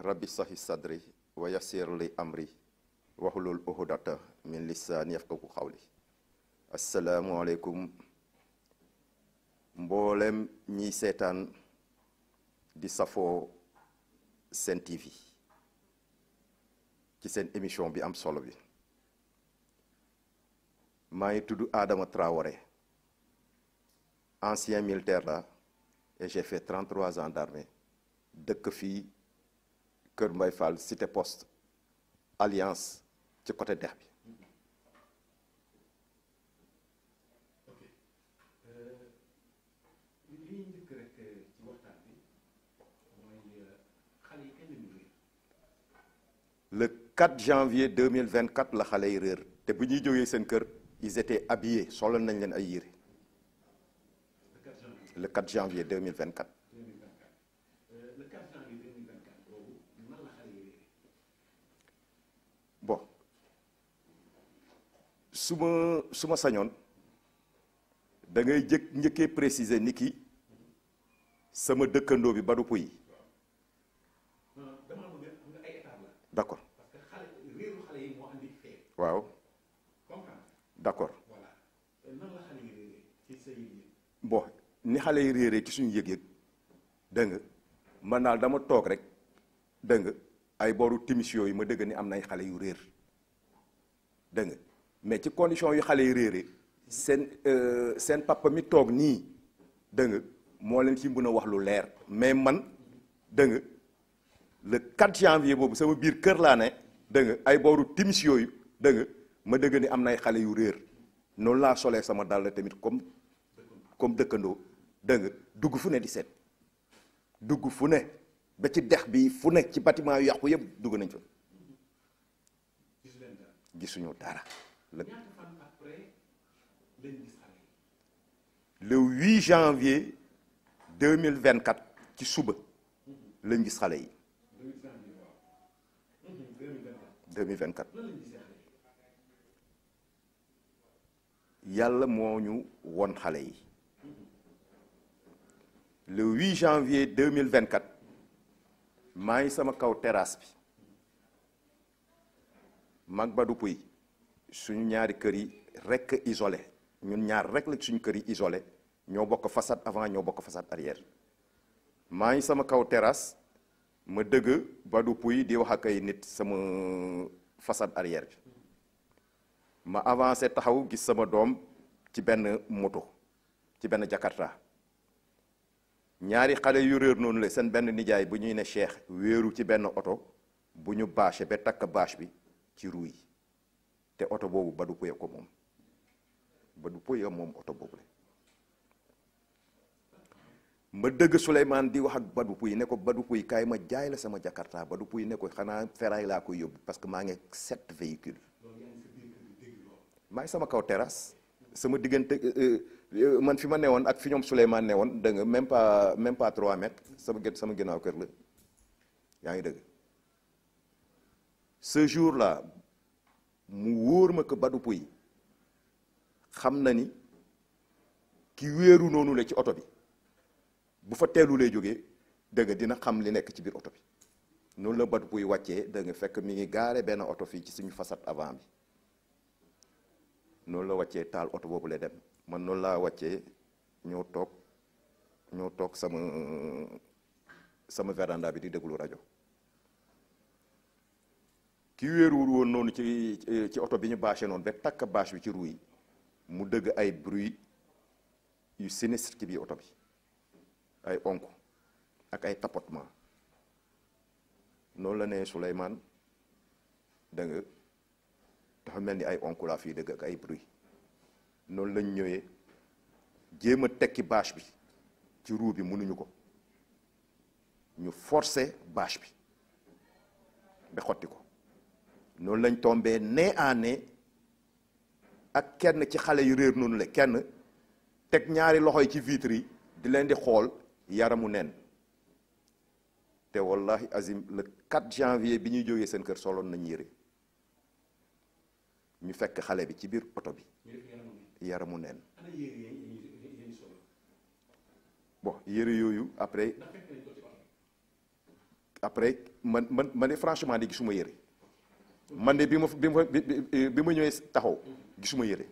rabbi sahi sadri wa yassir li amri wahlul uqdata min lisaani yafqahu qawli. asalaamualeykum mboolem ñiy seetaan di safoo Sen TV ci seen émission bi am solo bi. maa ngi tudd Adama Traoré, ancien militaire là, et j'ai fait 33 ans d'armée dëkk fii Kër Mbay Fall cité poste alliance ci côté dex bi. li njëkk rek ci waxtaan bi mooy xale yi kañ la ñu réer. Le 4 janvier 2024 la xale yi réer te bu ñuy jógee seen kër ils étaient habillés solo nañ leen ay yére. Le 4 janvier 2024. Le 4 janvier 2024 boobu nan la xale yi réer. Bon su ma sañoon da ngay njëkkee préciser ni ki sama dëkkandoo bi Badou Pouy. damaa bëgg xam nga ay étapes la. D'accord. parce que xale réeru xale yi moo andi fee. waaw. comprendre. D'accord. voilà nan la xale yi réeree ci sa yëg-yëg. Bon ni xale yi réeree ci suñu yëg-yëg dégg nga man daal dama toog rek dégg nga ay booru timis yooyu ma dëgg ni am na ay xale yu réer dégg nga mais ci condition yu xale yi réeree seen papa mi toog nii dégg nga moo leen ci mën a wax lu leer mais man dégg nga le 4 janvier boobu sama biir kër laa ne dégg nga ay booru timis yooyu dégg nga ma dëgg ni am na ay xale yu réer noonu laa solee sama dàll tamit comme dëkkandoo dégg nga dugg fu ne di seet dugg fu ne ba ci dex bi fu ne ci bâtiment yu yàqu yëpp dugg nañ fa gisuñu dara. ñaata fan après lañ gis xale yi. Le 8 janvier 2024 ci suba lañ gis xale yi. 2024. lan lañ gisee xale yi. yàlla moo ñu won xale yi. Le 8 janvier 2024 maa ngi sama kaw terrasse bi mag Badou Pouy suñu ñaari kër yi rekk isolé ñun ñaar rek la suñu kër yi isolé ñoo bokk façade avant ñoo bokk façade arrière maa ngi sama kaw terrasse ma dëgg Badou Pouy di wax ak ay nit sama façade arrière bi ma avancé taxaw gis sama doom ci benn moto ci benn Jakarta ñaari xale yu réer noonu la seen benn nijaay bu ñuy ne Cheikh wéeru ci benn oto bu ñu bâché ba takk bâche bi ci ruu yi te oto boobu Badou Pouy ko moom Badou Pouy moom oto boobu la ma dëgg Souleymane di wax ak Badou Pouy ne ko Badou Pouy kaay ma jaay la sama Jakarta Badou Pouy ne ko xanaa ferraille laa koy yóbbu parce que maa ngi 7 véhicules maa ngi sama kaw terrasse sama diggante man fi ma newoon ak fi ñoom Souleymane newoon dégg nga même pas 3 mètres sama ginnaaw kër la yaa ngi dëgg ce jour là mu wóor ma ko Badou Pouy xam na ni ki wéeru noonu la ci oto bi bu fa teelu lay jógee dégg nga dina xam li nekk ci biir oto bi noonu la Badou Pouy wàccee dégg nga fekk mi ngi gaare benn oto fii ci suñu façade avant bi noonu la wàccee taal oto boobu lay dem man noonu laa wàccee ñoo toog sama véranda bi di déglu rajo ki wéeruwul woon noonu ci oto bi ñu bâché noonu ba takk bâche bi ci ruu yi mu dëgg ay bruit yu sinistre ci biir oto bi ay onk ak ay tapotement noonu la ne Souleymane da nga dafa mel ni ay onk laa fii dëgg ak ay bruit noonu lañ ñëwee jéem a tekki bâche bi ci ruu bi mënuñu ko ñu forcer bâche bi ba xotti ko noonu lañ tombé nez à nez ak kenn ci xale yu réer noonu la kenn teg ñaari loxo yi ci vitre yi di leen di xool yaramu neen te wallahi azim le 4 janvier bi ñuy jógee seen kër soloon nañ yére ñu fekk xale bi ci biir oto bi yaramu neen bon yére yooyu après après man de franchement de gisuma yére man de bi ma ñëwee taxaw gisuma yére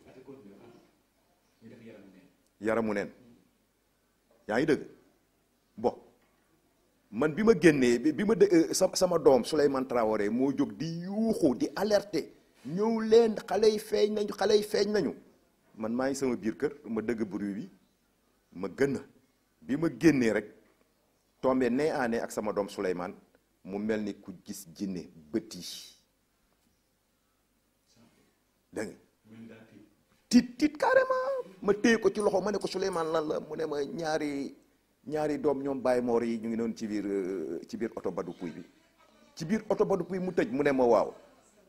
yaramu neen yaa ngi dëgg bon man bi ma génnee bi ma sama doom Souleymane Traoré moo jóg di yuuxu di alerter ñëw leen xale yi feeñ nañu man maa ngi sama biir kër ma dëgg bruit bi ma gën a bi ma génnee rek tombé nez à nez ak sama doom Souleymane mu mel ni ku gis jinne bët yi dégg nga tiit carrément ma téye ko ci loxo ma ne ko Souleymane lan la mu ne ma ñaari doom ñoom Baye Mor yi ñu ngi noonu ci biir oto Badou Pouy bi ci biir oto Badou Pouy mu tëj mu ne ma waaw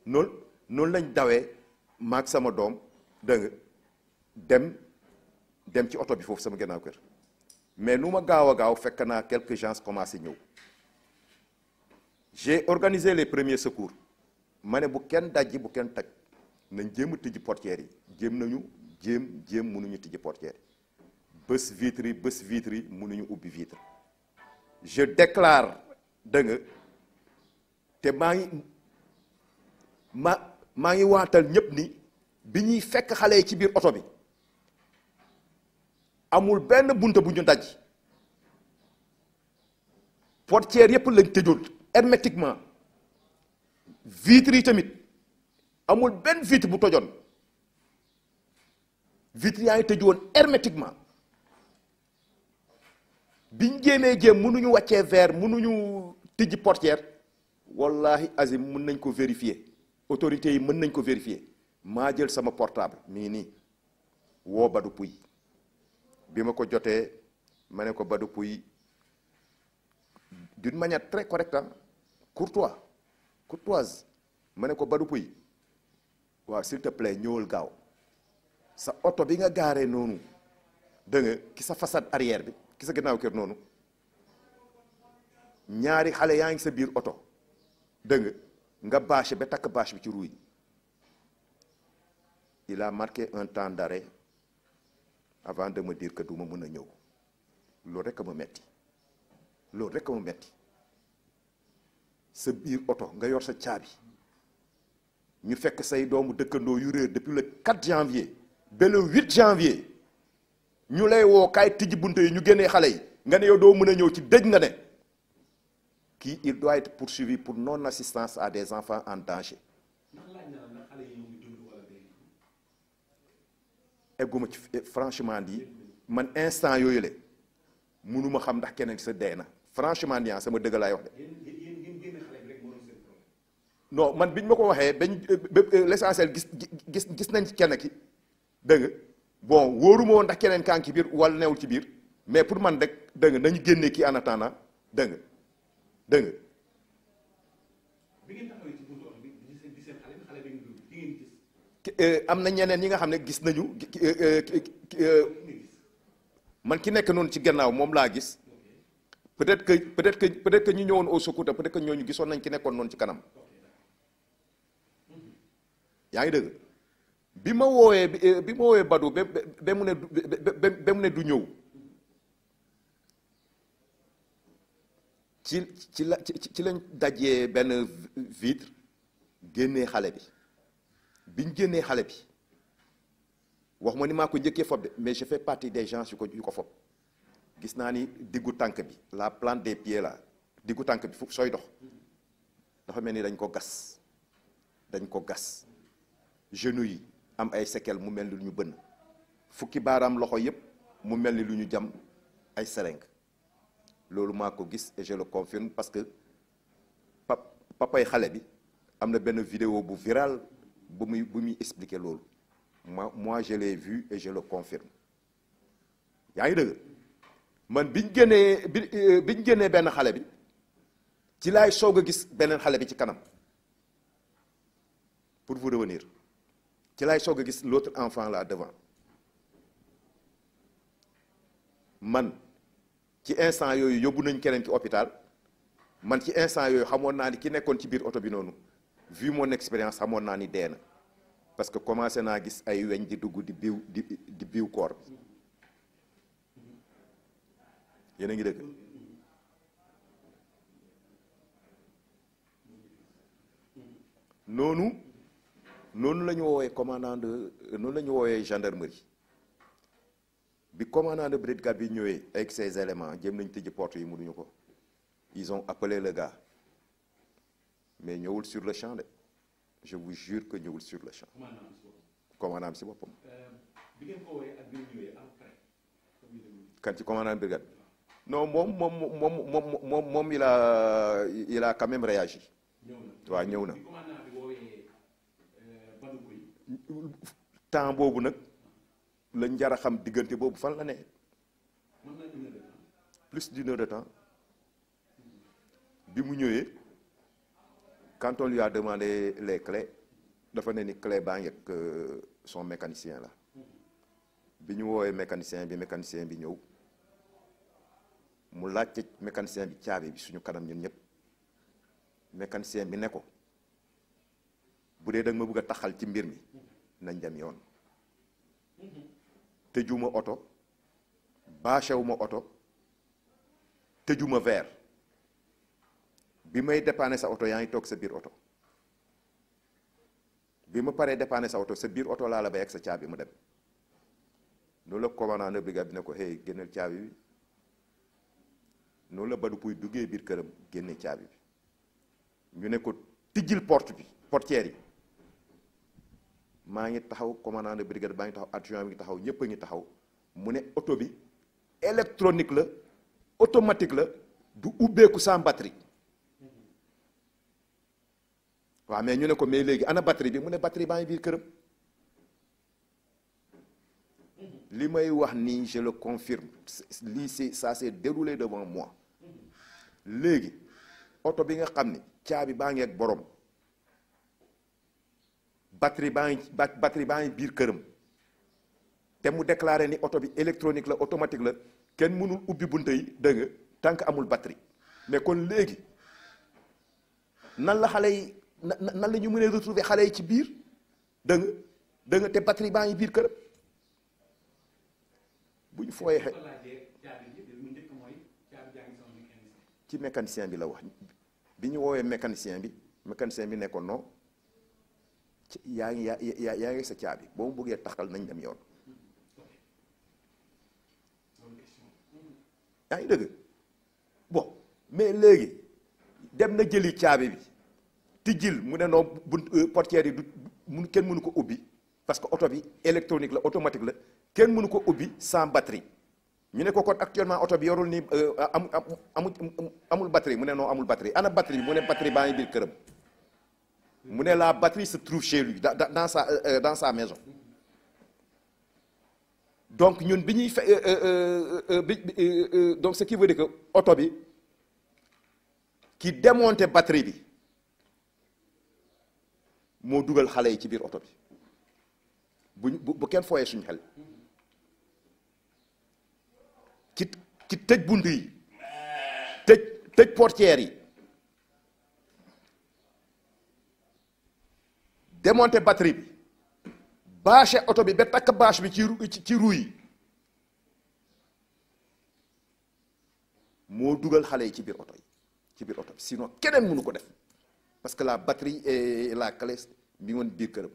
noonu lañ dawee maag sama doom dégg nga dem ci oto bi foofu sama gannaaw kër mais nu ma gaaw fekk naa quelques gens commencé ñëw j'ai organisé les premiers secours ma ne bu kenn dajji bu kenn taj nañ jéem a tijji portières yi jéem mënuñu tijji portières yi bés vitre yi mënuñu ubbi vitre je déclare dégg nga te maa ngi waatal ñépp ni bi ñuy fekk xale yi ci biir oto bi amul benn bunta bu ñu daj portière yépp lañ tëjoon hermétiquement vitres yi tamit amul benn vitre bu tojoon vitres yaa ngi tëj woon hermétiquement biñ jéem mënuñu wàccee verre mënuñu tijji portière wallahi azim mën nañ ko vérifier autorités yi mën nañ ko vérifier maa jël sama portable mii nii woo Badou Pouy bi ma ko jotee ma ne ko Badou Pouy d'une manière très correcte courtoise ma ne ko Badou Pouy waaw s'il te plaît ñëwal gaaw sa oto bi nga gaaree noonu dégg nga ki sa façade arrière bi ki sa gannaaw kër noonu ñaari xale yaa ngi sa biir oto dégg nga bâché ba takk bâche bi ci ruuy il a marqué un temps d'arrêt avant de me dire que du ma mën a ñëw loolu rek a ma metti sa biir oto nga yor sa caabi ñu fekk say doomu dëkkandoo yu réer depuis le 4 janvier ba le 8 janvier ñu lay woo kaay tijji bunte yi ñu génnee xale yi nga ne yow doo mën a ñëw ci dëj nga ne kii il doit être poursuivi pour non assistance à des enfants en danger. egguma ci franchement di man instant yooyu la mënuma xam ndax keneen sa dee na franchement di sama dëgg laay wax de. non man biñ ma ko waxee bañ l'essentiel gis nañ ci kenn ki dégg nga bon wóoruma woon ndax keneen kaa ngi ci biir wala newul ci biir mais pour man rek dégg nga nañu génnee kii en attendant dégg nga dégg nga. bi ngeen taxawee ci buntu oto bi di seen xale bi ngeen gis. am na ñeneen ñi nga xam ne gis nañu man ki nekk noonu ci gannaaw moom laa gis peut-être que ñu ñëwoon au secours peut-être que ñooñu gisoon nañ ki nekkoon noonu ci kanam yaa ngi dëgg bi ma woowee Badou ba mu ne du ñëw ci lañ dajee benn vitre génnee xale bi biñ génnee xale bi wax ma ni maa ko njëkkee fob de mais je fais partie des gens yu ko fob gis naa ni diggu tànk bi la plante des pieds là diggu tànk bi fu sooy dox dafa mel ni dañ ko gas genoux yi am ay séquelles mu mel ni lu ñu bënn fukki baaraam loxo yépp mu mel ni lu ñu jam ay seringue loolu maa ko gis et je le confirme parce que papay xale bi am na benn vidéo bu viral bu muy expliquer loolu moi je l'ai vu et je le confirme yaa ngi dëgg man biñ génnee benn xale bi ci laay soog a gis beneen xale bi ci kanam pour vous revenir ci laay soog a gis l'autre enfant là devant man ci instant yooyu yóbbu nañ keneen ci hôpital man ci instant yooyu xamoon naa ni ki nekkoon ci biir oto bi noonu vu mon expérience xamoon naa ni dee na parce que commencé naa gis ay weñ di dugg di biiw koor bi yéen a ngi dëgg noonu la ñu woowee commandant de noonu la ñu woowee gendarmerie bi commandant de brigade bi ñëwee avec ses éléments jéem nañ tëj porte yi mënuñu ko ils ont appelé le gars mais ñëwul sur le champ de je vous jure que ñëwul sur le champ. commandant si boppam. bi ngeen ko woowee ak bi ngeen ñëwee après. kan ci commandant de brigade. non moom il a quand même réagi. ñëw na waaw ñëw na. bi commandant bi woowee Badou Pouye. temps boobu nag lañ jar a xam diggante boobu fan la ne. mën na une heure de temps. plus d'une heure de temps bi mu ñëwee quand on lui a demandé les clés dafa ne ni clé baa ngi ak son mécanicien la bi ñu woowee mécanicien bi ñëw mu laajte mécanicien bi caabi bi suñu kanam ñun ñëpp mécanicien bi ne ko bu dee da nga ma bëgg a taxal ci mbir mi nañ dem yoon tëjuma oto bâchewuma oto tëjuma verre bi may dépanner sa oto yaa ngi toog sa biir oto bi ma paree dépanner sa oto sa biir oto laa la bay ak sa caabi mu dem noonu la commandant de brigade bi ne ko hey génneel caabi bi noonu la Badou Pouye duggee biir këram génne caabi bi ñu ne ko tijjil porte bi portière yi maa ngi taxaw commandant de brigade baa ngi taxaw adjoint bi ngi taxaw ñëpp a ngi taxaw mu ne oto bi électronique la automatique la du ubbeeku sans batterie waaw mais ñu ne ko mais léegi ana batterie bi mu ne batterie baa ngi biir këram li may wax nii je le confirme lii ça s'est déroulé devant moi léegi oto bi nga xam ni caabi baa ngi ak borom batterie baa ngi biir këram te mu déclaré ni oto bi électronique la automatique la kenn mënul ubbi bunta yi dégg nga tant que amul batterie mais kon léegi nan la xale yi nan la ñu mën a retrouver xale yi ci biir dégg nga te batterie baa ngi biir këram bu ñu fooyee ci mécanicien bi la wax bi ñu woowee mécanicien bi ne ko non yaa ngi sa caabi boo mu bëggee taxal nañ dem yoon yaa ngi dëgg bon mais léegi dem na jëli caabi bi tijjil mu ne non portière yi du kenn mënu ko ubbi parce que oto bi électronique la automatique la kenn mënu ko ubbi sans batterie ñu ne ko kon actuellement oto bi yorul ni amul batterie mu ne non amul batterie ana batterie bi mu ne batterie baa ngi biir këram mu ne la batterie se trouve chez lui dans sa maison donc ñun bi ñuy donc ce qui veut dire que oto bi ki démonté batterie bi moo dugal xale yi ci biir oto bi bu kenn fooyee suñu xel ci tëj bunt yi tëj portière yi démonté batterie bi bâché oto bi ba takk bâche bi ci roue yi moo dugal xale yi ci biir oto bi sinon keneen mënu ko def parce que la batterie et la clé bi woon biir këram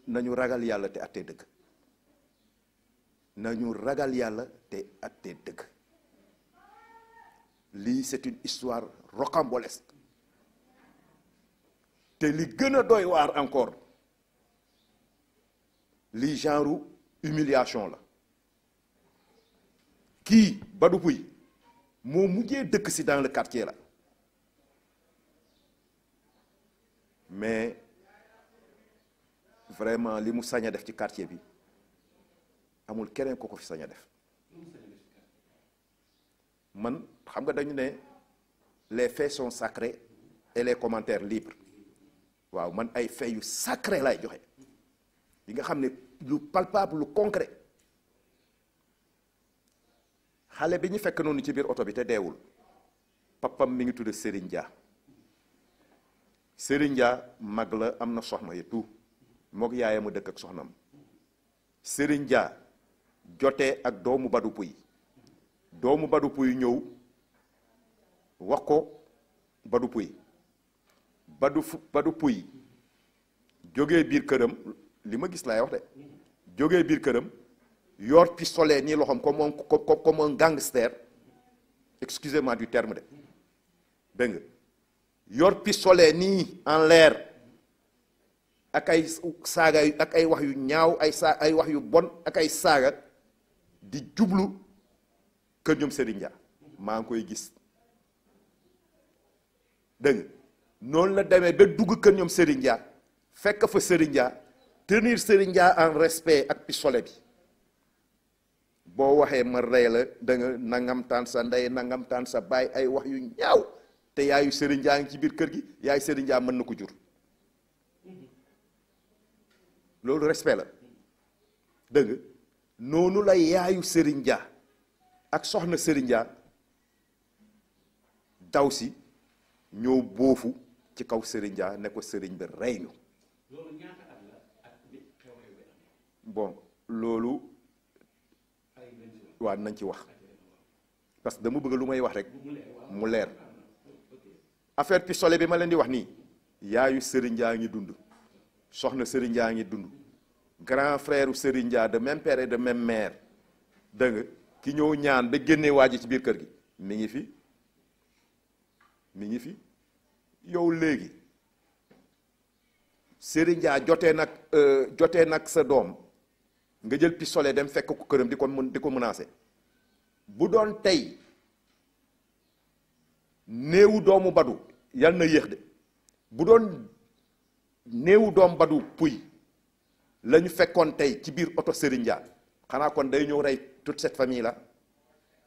nañu ragal yàlla te attee dëgg nañu ragal yàlla te attee dëgg lii c'est une histoire rocambolesque te li gën a doy waar encore lii genre humiliation la kii Badou Pouye moo mujjee dëkk si dans le quartier la mais vraiment li mu sañ a def ci quartier bi amul keneen ko fi sañ a def man xam nga dañu ne les faits sont sacrés et les commentaires libres waaw man ay faits yu sacré lay joxe yi nga xam ne lu palpable lu concret xale bi ñu fekk noonu ci biir oto bi te deewul papam mi ngi tudd Serigne Dia Serigne Dia mag la am na soxna yi tout mook yaayam a dëkk ak soxnam Serigne Dia jotee ak doomu Badou Pouye ñëw wax ko Badou Pouye Badou Pouye jógee biir këram li ma gis laay wax de jógee biir këram yor pistolet nii loxoom comme un gangster excusez-moi du terme de dégg nga yor pistolet nii en l'air ak ay saaga ak ay wax yu ñaaw ay wax yu bon ak ay saaga di jublu kër ñoom Serigne Dia maa ngi koy gis dégg nga noonu la demee ba dugg kër ñoom Serigne Dia fekk fa Serigne Dia tenir Serigne Dia en respect ak pistolet bi boo waxee ma rey la da nga nangam taan sa ndey nangam taan sa baay ay wax yu ñaaw te yaayu Serigne Dia ngi ci biir kër gi yaayu Serigne Dia mën na ko jur loolu respect la dégg nga noonu la yaayu Serigne Dia ak soxna Serigne Dia daw si ñëw boofu ci kaw Serigne Dia ne ko Serigne bi rey ñu loolu ñaata at la ak bi xew-xew bi bon loolu waaw nañ ci wax parce que dama bëgg lu may wax rek mu leer affaire pistolet bi ma leen di wax nii yaayu Serigne Dia ngi dund soxna Serigne Dia ngi dund grand frère Serigne Dia de même père et de même mère dégg nga ki ñëw ñaan ba génnee waa ji ci biir kër gi mi ngi fi yow léegi Serigne Dia jotee nag sa doom nga jël pistolet dem fekk ko këram di ko menacer bu doon tey néewu doomu Badou yal na yéex de bu doon néewu doom Badou Pouye la ñu fekkoon tey ci biir oto Serigne Dia xanaa kon day ñëw rey toute cette famille là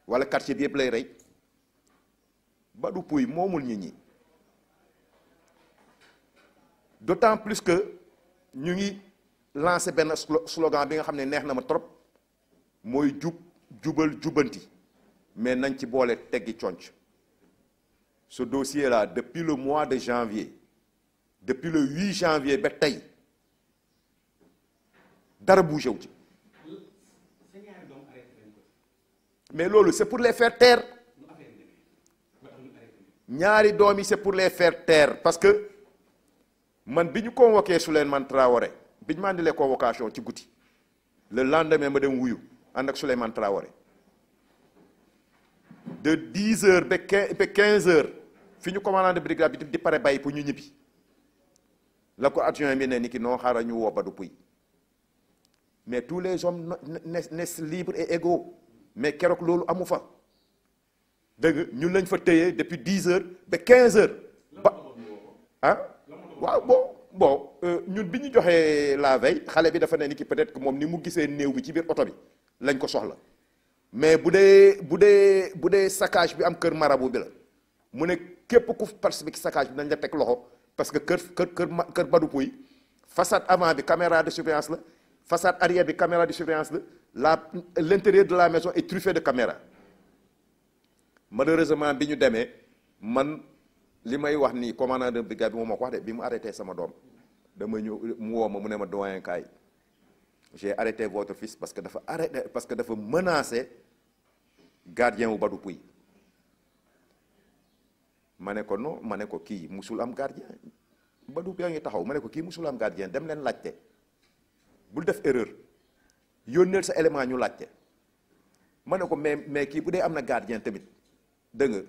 wala quartier bi yëpp lay rey Badou Pouye moomul nit ñi d'autant plus que ñu ngi lancé benn slogan bi nga xam ne neex na ma trop mooy jubal jubanti mais nañ ci boole teggi conc ce dossier là depuis le mois de janvier depuis le 8 janvier ba tey dara bougé wu ci mais loolu c'est pour les faire taire ñaari doom yi c'est pour les faire taire parce que man bi ñu convoqué Souleymane Traoré bi ñu ma andilee convocation ci guddi le lendemain ma dem wuyu ànd ak Souleymane Traoré de 10 heures ba 15 heures fi ñu commandant de brigade bi di pare bàyyi pour ñu ñibbi la ko adjoint bi ne ni ki noo xaaral ñu woo Badou Pouye mais tous les hommes naissent libres et égaux mais keroog loolu amu fa dëgg nga ñun lañ fa téye depuis 10 heures ba 15 heures waaw bon ñun bi ñu joxee la veille xale bi dafa ne ni ki peut-être que moom ni mu gisee néew bi ci biir oto bi lañ ko soxla mais bu dee saccage bi am kër marabu bi la mu ne képp ku participer ci saccage bi nañ la teg loxo parce que kër Badou Pouye façade avant bi caméra de surveillance la façade arrière bi caméra de surveillance la l'intérieur de la maison est truffé de caméras malheureusement bi ñu demee man li may wax nii commandant de brigade bi moom moo ko wax de bi mu arrêté sama doom dama ñëw mu woo ma mu ne ma doyen kaay j'ai arrêté votre fils parce que dafa menacé gardien wu Badou Pouye ma ne ko non ma ne ko kii musul am gardien Badou yaa ngi taxaw ma ne ko kii musul am gardien dem leen laajte bul def erreur yónneel sa élément ñu laajte ma ne ko mais kii bu dee am na gardien tamit dégg nga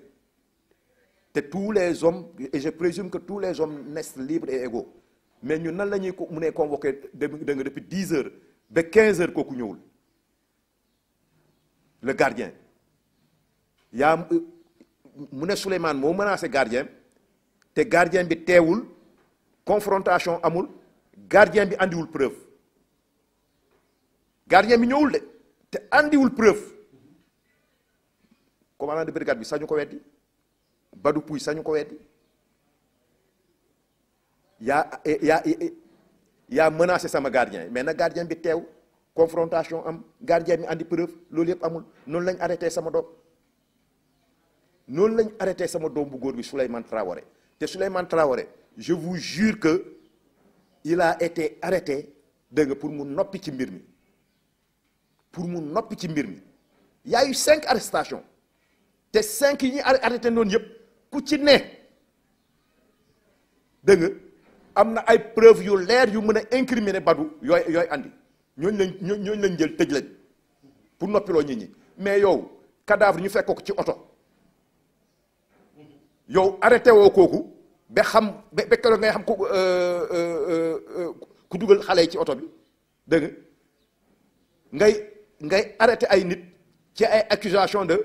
te tous les hommes et je présume que tous les hommes naissent libres et égaux mais ñun nan la ñuy ko mënee convoqué dégg nga depuis 10 heures ba 15 heures kooku ñëwul le gardien yaa mu ne Souleymane moo menacé gardien te gardien bi teewul confrontation amul gardien bi andiwul preuve gardien bi ñëwul de te andiwul preuve commandant de brigade bi sañu ko weddi Badou Pouye sañu ko weddi yaa menacé sama gardien mais na gardien bi teew confrontation am gardien bi andi preuve loolu yëpp amul noonu lañ arrêté sama doom bu góor bi Souleymane Traoré te Souleymane Traoré je vous jure que il a été arrêté dégg nga pour mu noppi ci mbir mi y a eu 5 arrestations te 5 yi ñu arrêté noonu yëpp ku ci ne dégg nga am na ay preuve yu leer yu mën a incriminer Badou yooyu andi ñooñu lañ jël tëj lañ pour noppiloo nit ñi mais yow cadavre ñu fekk ko ci oto yow arrêté woo kooku ba xam ba keroog ngay xam ku dugal xale yi ci oto bi dégg nga ngay arrêté ay nit ci ay accusation de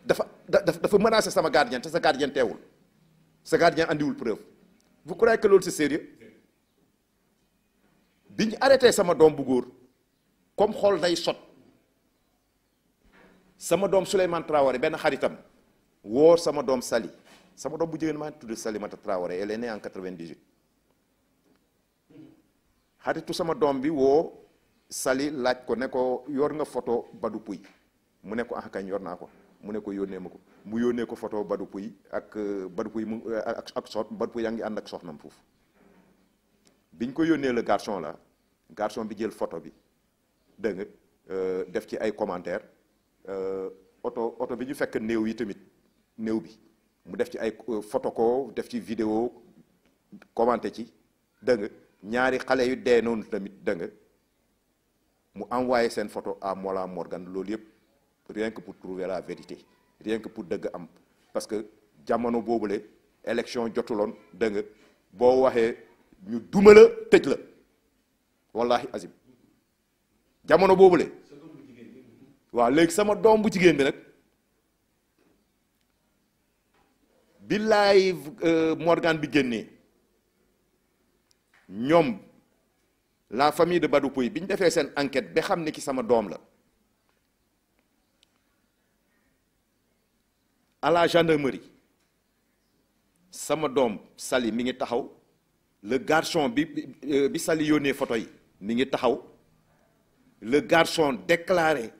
dafa menacé sama gardien te sa gardien teewul sa gardien andiwul preuve vous croyez que loolu c'est sérieux bi ñu arrêté sama doom bu góor comme xool day sot sama doom Souleymane Traoré benn xaritam woo sama doom Sali sama doom bu jigéen maa ngi tudd Salimata Traoré elle est née en 98 xaritu sama doom bi woo Sali laaj ko ne ko yor nga photo Badou Pouye mu ne ko ah kañ yor naa ko mu ne ko yónnee ma ko mu yónnee ko photo Badou Pouye ak Badou Pouye mu ak Badou Pouye yaa ngi ànd ak soxnam foofu biñ ko yónnee le garçon la garçon bi jël photo bi dégg nga def ci ay commentaires oto bi ñu fekk néew yi tamit néew bi mu def ci ay photo ko def ci vidéo commenté ci dégg nga ñaari xale yu dee noonu tamit dégg nga mu envoyé seen photo à Mollah Morgan loolu yëpp rien que pour trouver la vérité rien que pour dëgg am parce que jamono boobule élection jotuloon dégg nga boo waxee ñu duma la tëj la wallahi azim jamono boobule waaw léegi sama doom bu jigéen bi nag bi live Morgan bi génnee ñoom la famille de Badou Pouye bi ñu defee seen enquête ba xam ne ki sama doom la à la gendarmerie sama doom Sali mi ngi taxaw le garçon bi Sali yónnee photo yi mi ngi taxaw le garçon déclaré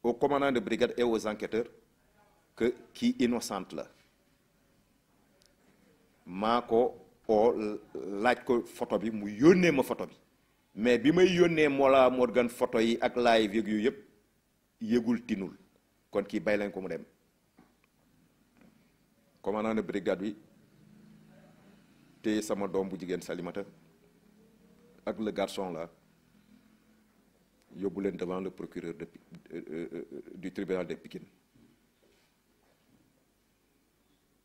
au commandant de brigade et aux enquêteurs que kii innocente la maa ko laaj ko photo bi mu yónnee ma photo bi mais bi may yónnee Mollah Morgan photo yi ak live yëg yu yëpp yëgul tinul kon kii bay leen ko mu dem commandant de brigade bi te sama doom bu jigéen Salimata ak le garçon là yóbbu leen devant le procureur du tribunal de Pikine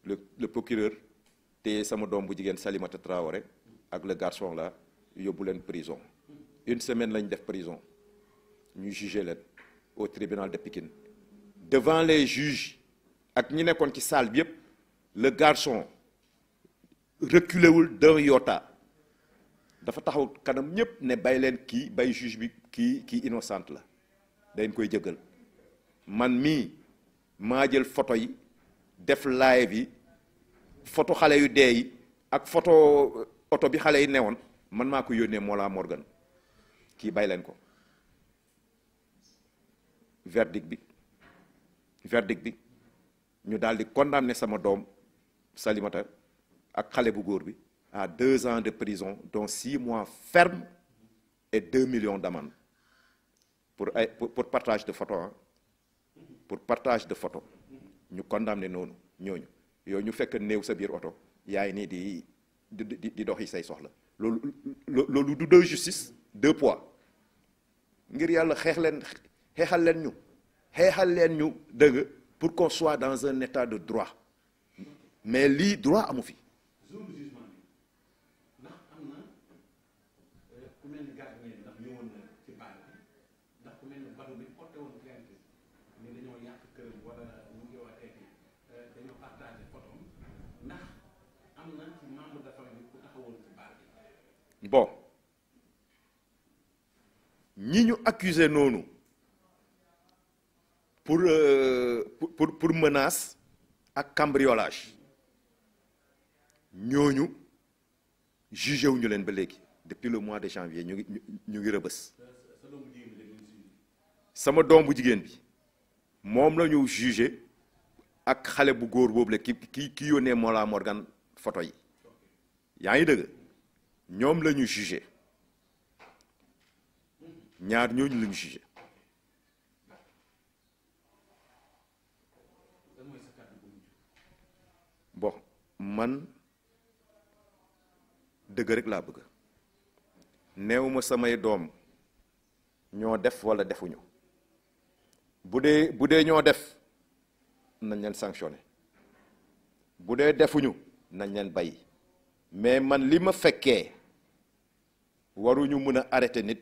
le procureur te sama doom bu jigéen Salimata Traoré ak le garçon là yóbbu leen prison une semaine lañ def prison ñu jugé leen au tribunal de Pikine devant les juges ak ñi nekkoon ci salle bi yëpp le garçon reculé wul d'un iota dafa taxaw kanam ñëpp ne bay leen kii bay juge bi kii innocente la dañ koy jëggal man mii maa jël photo yi def live yi photo xale yu dee yi ak photo oto bi xale yi newoon man maa ko yónnee Mollah Morgan kii bay leen ko verdict bi ñu daal di condamné sama doom Salimata ak xale bu góor bi à 2 ans de prison dont 6 mois ferme et 2 millions d'amende pour partage de photo pour partage de photo ñu condamné noonu ñooñu yow ñu fekk néew sa biir oto yaay nii di doxi say soxla loolu du deux justice deux poids ngir yàlla xeexal leen ñu dëgg pour qu'on soit dans un état de droit mais lii droit amu fi. zone jugement bi ndax am na ku mel ni gardien ndax ñëwoon na ci baal bi ndax ku mel ni Badou bi porté woon plainte ni dañoo yàq këram wala ñu ngi waxee dañoo partagé photo ndax am na ci membre de famille bi ku taxawoon ci baal bi. bon ñi ñu accusé noonu pour menace ak cambriolage ñooñu jugé wuñu leen ba léegi depuis le mois de janvier ñu ngi rëbës. sama doom bu jigéen bi moom la ñu jugé ak xale bu góor boobu la ki yónnee Mollah Morgan photo yi yaa ngi dëgg ñoom la ñu jugé ñaar ñooñu la ñu jugé. man dëgg rek laa bëgg neew ma samay doom ñoo def walla defuñu bu dee ñoo def nañ leen sanctionné bu dee defuñu nañ leen bàyyi mais man li ma fekkee waruñu mën a arrêter nit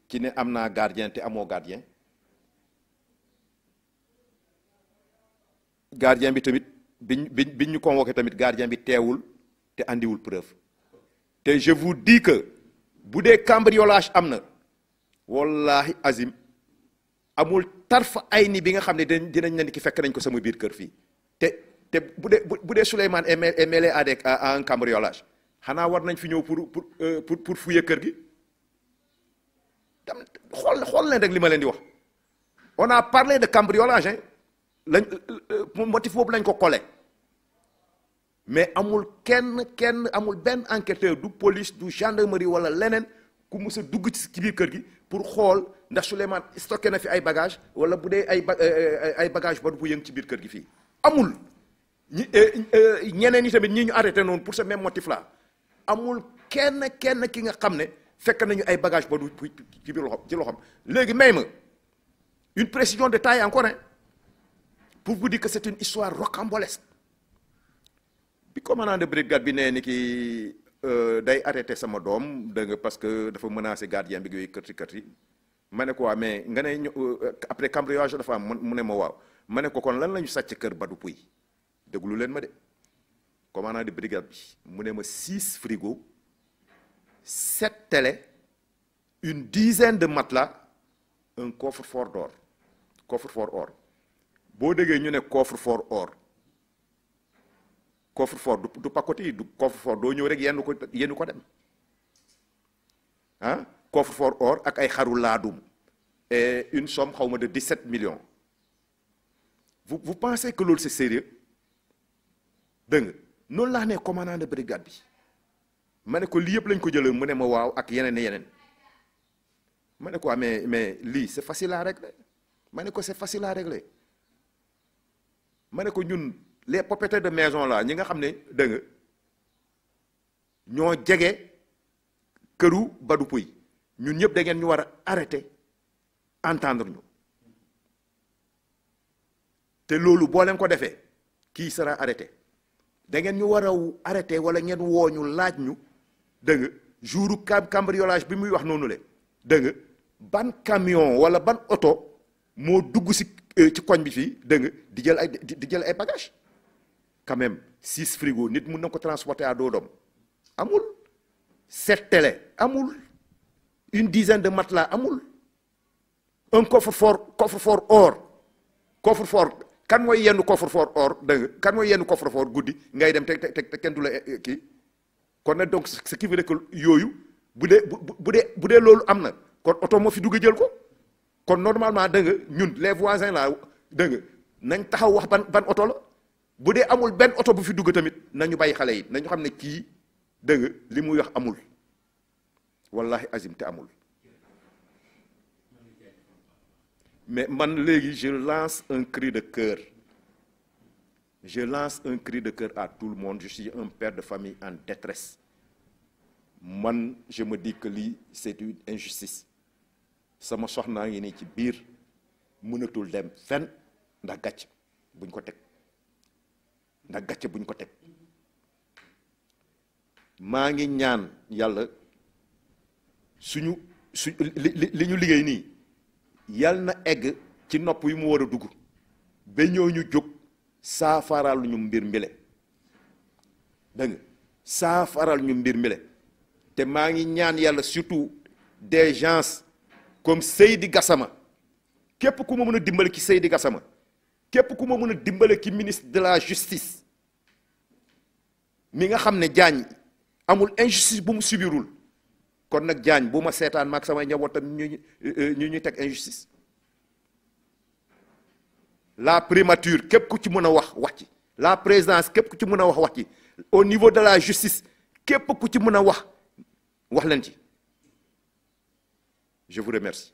ci ne am naa gardien te amoo gardien gardien bi tamit biñ ñu convoqué tamit gardien bi teewul te andiwul preuve te je vous dis que bu dee cambriolage am na wallahi azim amul tarfa ay ni bi nga xam ne dinañ ne ki fekk nañ ko sama biir kër fii te bu dee Souleymane est mêlé à un cambriolage xanaa war nañ fi ñëw pour fouiller kër gi tam xool leen rek li ma leen di wax on a parlé de cambriolage hein lañ motif boobu lañ ko collé mais amul kenn amul benn enquêteur du police du gendarmerie wala leneen ku mës a dugg ci biir kër gi pour xool ndax Souleymane stocké na fi ay bagages wala bu dee ay bagages ba bu yëng ci biir kër gi fii amul ñeneen ñi tamit ñi ñu arrêté noonu pour ce même motif là amul kenn ki nga xam ne fekk nañu ay bagages ba du ci biir loxoom léegi may ma une précision de taille encore hein pour vous dire que c'est une histoire rocambolesque bi commandant de brigade bi nee ni ki day arrêté sama doom dégg nga parce que dafa menacé gardien bi yooyu kërti ma ne ko waa mais nga ne après cambriolage dafa am mu ne ma waaw ma ne ko kon lan la ñu sàcc kër Badou Pouye déglu leen ma de commandant de brigade bi mu ne ma 6 frigos 7 télé une dizaine de matelas un coffre-fort d'or coffre-fort or boo déggee ñu ne coffre-fort or coffre-fort du pacotille du coffre-fort doo ñëw rek yenn ko dem ah coffre-fort or ak ay xaru laadum et une somme xawma de 17 millions vous pensez que loolu c'est sérieux dégg nga noonu laa ne commandant de brigade bi ma ne ko lii yëpp lañ ko jëlee mu ne ma waaw ak yeneen ma ne ko mais lii c'est facile à régler ma ne ko c'est facile à régler ma ne ko ñun les propriétaires de maison là ñi nga xam ne dégg nga ñoo jege këru Badou Pouye ñun ñëpp da ngeen ñu war a arrêter entendre ñu te loolu boo leen ko defee kii sera arrêté da ngeen ñu war a arrêter wala ngeen woo ñu laaj ñu dégg nga jouru cambriolage bi muy wax noonu le dégg nga ban camion wala ban oto moo dugg ci koñ bi fii dégg nga di jël ay bagages quand même 6 frigos nit mun na ko transporter à dos d'homme amul 7 télé amul une dizaine de matelas amul un coffre-fort or coffre-fort kan mooy yenn coffre-fort or dégg nga kan mooy yenn coffre-fort guddi ngay dem te kenn du la kii kon nag donc ce qui veut dire que yooyu bu dee loolu am na kon oto moo fi dugg jël ko kon normalement dégg nga ñun les voisins là dégg nga nañ taxaw wax ban oto la bu dee amul benn oto bu fi dugg tamit nañu bàyyi xale yi nañu xam ne kii dégg nga li muy wax amul wallahi azim te amul mais man léegi je lance un cri de cœur à tout le monde je suis un père de famille en détresse man je me dis que lii c'est une injustice sama soxnaa ngi nii ci biir mënatul dem fenn ndax gàcc buñ ko teg maa ngi ñaan yàlla li ñu liggéey nii yàlla na egg ci nopp yi mu war a dugg ba ñëw ñu jóg saafaral ñu mbir mbile dégg nga saafaral ñu mbir mbile te maa ngi ñaan yàlla surtout des gens comme Seydi Gassama képp ku ma mën a dimbale ci Seydi Gassama képp ku ma mën a dimbale ci ministre de la justice mi nga xam ne Diagne amul injustice bu mu subirul kon nag Diagne bu ma seetaan maag samay njabootam ñu teg injustice la primature képp ku ci mën a wax ci la présidence képp ku ci mën a wax ci au niveau de la justice képp ku ci mën a wax leen ci je vous remercie